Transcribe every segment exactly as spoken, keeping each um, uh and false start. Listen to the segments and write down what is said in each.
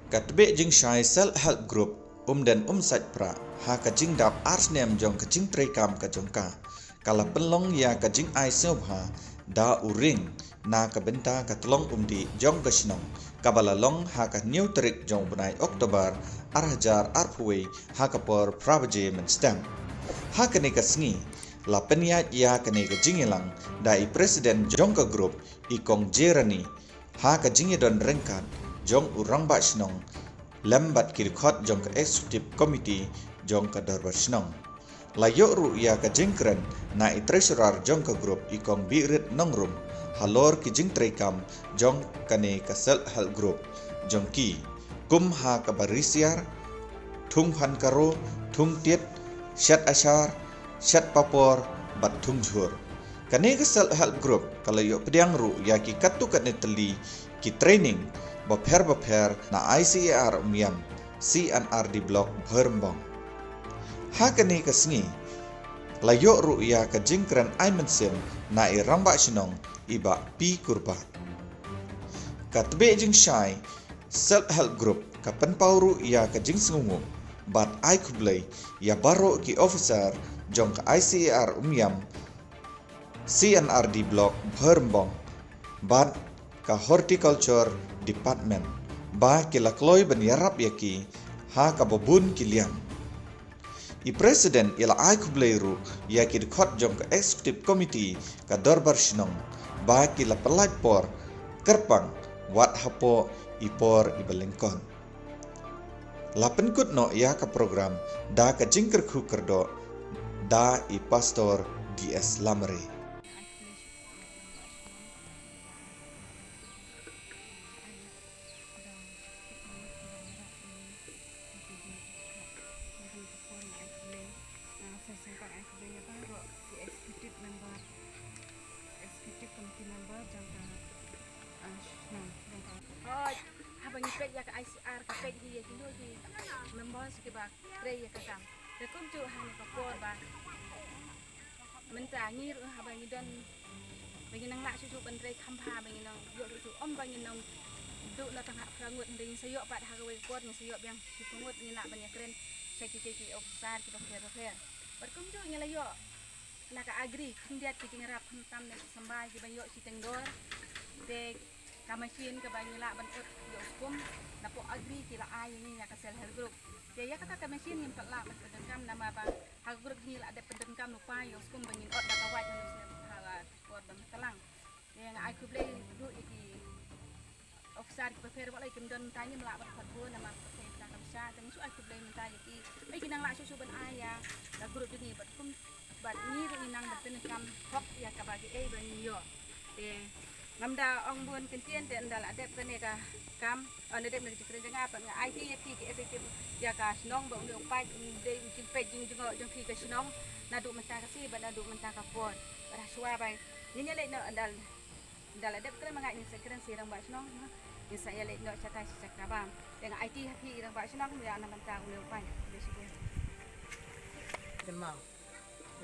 Ka tbeh jingshai Self Help Group Umden Umsait Prah ha ka jingdap ar snem jong ka jingtrei kam ka jong ka, ka la pynlong ïa ka jingai sngewbha da u ring na ka bynta ka tlong umdih jong ka shnong, kaba la long ha ka hynñiew tarik jong u bnai October ar hajar arphew wei ha ka por phra baje mynstep. Ha kane ka sngi la pynïaid ïa kane ka jingïalang da i president jong ka group, i Kong Jerani, ha ka jingïadon ryngkat jong u rangbah shnong lem bad ki dkhot jong ka executive committee jong ka dorbar shnong. La ïoh ruh ïa ka jingkren na i treasurer jong ka group, i Kong Birit Nongrum, halor ki jingtrei kam jong kane ka Self Help Group jong ki, kum ha kaba ri siar, thung phan karo, thung tiat, shet ashar, shet papor bad thung jhur. Kane ka Self Help Group ka la ïoh pdiang ruh ïa ki katto katne tylli ki training bapher bapher na I C A R Umiam, C and R D Block Bhoi Rymbong. Ha kane ka sngi la ïoh ruh ïa ka jingkren ai mynsiem na i rangbah shnong, i Bah P Kurbah. Ka tbeh jingshai Self Help Group ka pynpaw ruh ïa ka jingsngewnguh bad ai khublei ïa baroh ki officer jong ka I C A R Umiam, C and R D Block Bhoi Rymbong bad ka Horticulture Department ba ki la kloi ban ïarap ïa ki ha kaba bun ki liang. I president i la ai khublei ruh ïa ki dkhot jong ka executive committee ka dorbar shnong ba ki la pynlait por kyrpang wat hapoh i por iba lyngkot. La pynkut noh ïa ka program da ka jingkyrkhu kyrdoh da i Pastor D S Lamare. Executive member, executive committee member jong ka, ah, shnong, jong ka. Hooid, haba ngi peit ïa ka I C R, ka peit hi ïa kino ki members kiba trei ïa ka kam. Te kumjuh ha kane ka por ba mynta ngi ruh haba ngi don, ba ngi nang lah shuh shuh ban trei kham bha, ba ngi nang ïoh shuh shuh, ym ba ngi nang duh na tang ha phra ngut, hynrei ngi sa ïoh pat ha kawei ka por ngi sa ïoh biang shiphew ngut, ngi lah ban ïakren sha kitei ki officer kiba pher bapher. Bad kumjuh ngi la ïoh na ka Agri khyndiat ki jingïarap, khamtam na ki symbai kiba ïoh shiteng dor. Te ka machine kaba ngi lah ban ut ïoh skum, napoh Agri ki la ai ïa ngi ïa ka Self Help Group. Te ïa kata ka machine ngim pat lah ban pyndonkam namar ba ha ka group ngi la dep pyndonkam lypa ïoh skum ba ngin ut da ka wait ha ka por ba mynta lang. Te nga ai khublei ruh ïa ki officer kiba pher, wat la kim don mynta ngim lah ban khot bun namar ka pher ka kam sha, te nga shu ai khublei mynta ïa ki. Ba ki nang lah shuh shuh ban ai ïa ka group jong ngi bad kum bad ngi ruh ngi nang ban pyndonkam hok ïa kaba ki ei ba ngi ïoh. Te ngam da ong bun kyntien, te ynda la dep kane ka kam, ynda dep kane ka jingkren jong nga, pat nga ai kti ïa phi ki executive ïa ka shnong ba une u paid un dei u jingpeit jingjngoh jong phi ka shnong naduh mynta ka sngi bad naduh mynta ka por. Bad ha shuwa ba ngin ïa leit noh, ynda, ynda la dep kren ma nga ngin sa kren sha i rangbah shnong, ngin sa ïa leit noh shatai sha ka bam. Te nga ai kti ha phi i rangbah shnong ïa na bynta une u paid. Khublei shibun. Kynmaw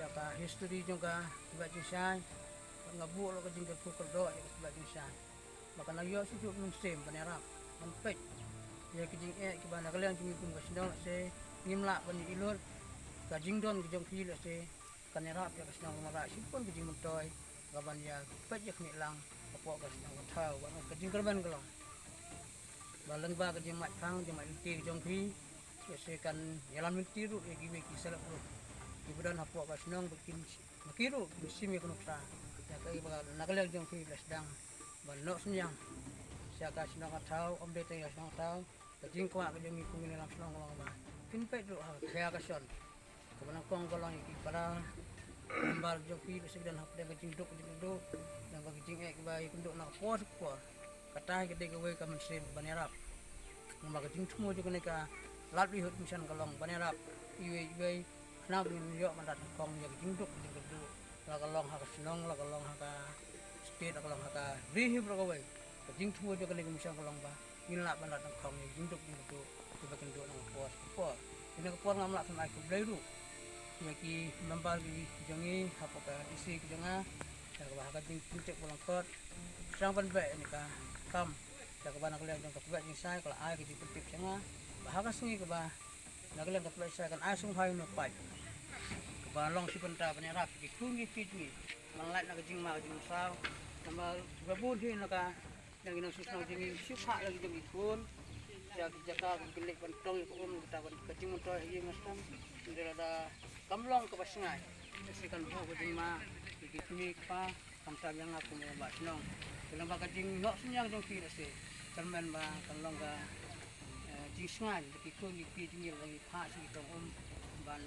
ïa ka history jong ka tbeh jingshai, nga buh ruh ka jingkyrkhu kyrdoh ïa ka tbeh jingshai ba kan ïoh shuh shuh mynsiem ban ïarap ban peit ïa ki jingeh kiba na ka liang jong ngi kum ka shnong, lehse ngim lah ban ïa lut ka jingdon ka jong phi, lehse kan ïarap ïa ka shnong, namar shibun ka jingmyntoi kaban ïa peit ïa ka mih lang hapoh ka shnong ka thaw. Bad ka jingkyrmen ka long ba lyngba ka jingmait phang jingmait lynti ka jong phi, lehse kan ïalam lynti ruh ïa kiwei ki Self Help Group kiba don hapoh ka shnong ba kin, ba ki ruh kin shim ïa ka nuksa ïa ka, ba na ka liang jong phi la sdang ban noh synñiang sha ka shnong ka thaw, ym dei tang ïa ka shnong ka thaw, ka jingkwah ka jong ngi kum ki nongïalam shnong ka long ba kin peit ruh ha ka khia ka shon kaba nyngkong ka long ïa ki para member jong phi, lehse ki don hapdeng ka jingduk jingkyrduh, don ka jingeh kiba ïakynduh na ka por sha ka por. Kata hi ka dei kawei ka mynsiem ban ïarap. Namar ka jingthmu jong kane ka livelihood mission ka long ban ïarap iwei iwei, khnang ba ngin ïoh ban rat nyngkong ïa ka jingduk jingkyrduh, la ka long ha ka shnong, la ka long ha ka state, la ka long ha ka ri hi baroh kawei. Ka jingthmu jong kane ka mission ka long ba ngin lah ban rat nyngkong ïa ka jingduk jingkyrduh kiba ïakynduh na ka por sha ka por. Kane ka por ngam lah ban ai khublei ruh ïa ki member ki jong ngi hapoh ka D C ki jong nga, ïa kaba ha ka jingpynthikna ba lyngkot sdang ban beh ïa kane ka kam Ïa kaba na ka liang jong ka tbit jingshai ka la ai ka jingpyntip sha nga ba ha ka sngi kaba na ka liang ka tbit jingshai kan ai sngewbha ïa u paip kaba long shi bynta ban ïarap ki khun ki kti jong ngi ban lait na ka jingma ka jingmynsaw. Namar ba bun hi na ka liang ki nongshong shnong jong ngi shu phah la ki jong ki khun ïa ki jaka ki leit ban tong ïa ka um, kata ban ka jingmyntoi ha ïing ha sem. Hynrei lada kam long kaba shngaiñ, lehse kan buh ka jingma ïa ki kmie ki kpa. Khamtam ïa nga kum u rangbah shnong. Te lyngba ka jingnoh synñiang jong phi lehse kyrmen ba kan long ka, eh, jingshngaiñ da ki khun ki kti jong ngi lada ngi phah sha ki tong um ban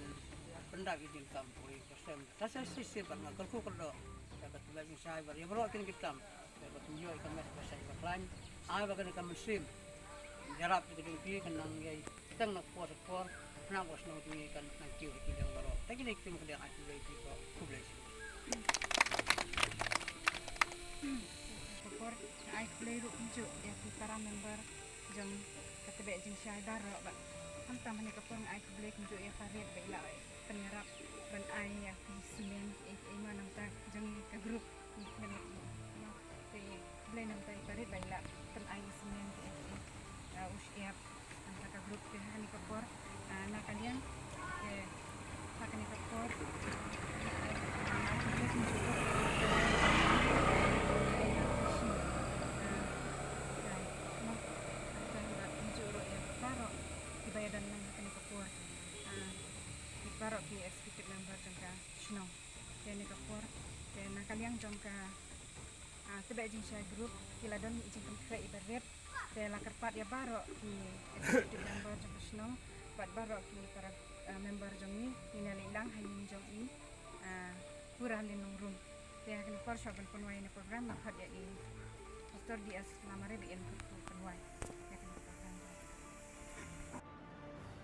pyndap ïa ki jingkam poi ka sem. Ta sa shisien pat nga kyrkhu kyrdoh ïa ka tbit jingshai bad ïa baroh kine ki tam, ïa ka pynïoh ïa ka met ka shai ka khlaiñ. Ai ba kane ka mynsiem ïarap ïa ka jong phi kan nang ïai teng na ka por sha ka por. Khnang ba ka shnong jong ngi kan nang kiew ha ki liang baroh. Te kine ki ktien ka dang ai khublei ïa phi ko, khublei. Ka por ai khublei ruh kumjuh ïa ki para member jong ka tbit jingshai baroh bad khamtam ha kane ka por nga ai khublei kumjuh ïa Parit ba i la pynïarap ban ai ïa ki smen kiei kiei ma namta jong ngi ka group. Te khublei namta i Parit ba i la pyn-ai u smen kiei kiei, ah, u shyiap namta ka group. Te ha kane ka por, ah, na ka liang, te ha kane ka por, ah, khublei kumjuh ruh ïa ka, ah, kumjuh ruh ïa baroh kiba ïadon lang ha kane ka por, ah, ki baroh ki executive member jong ka shnong. Te ha kane ka por, te na ka liang jong ka, ah, tbit jingshai group ki la don i jingpynkhreh iba rit. Te la kyrpad ïa baroh ki executive member jong ka shnong bad baroh ki para, ah, member jong ngi, ngin ïa leit lang ha ïing jong i, ah, Pura Lin Nongrum. Te ha kane ka por shuwa ban pynwai ïa kane ka program nga khot ïa i Pastor D S Lamare ba in pynwai.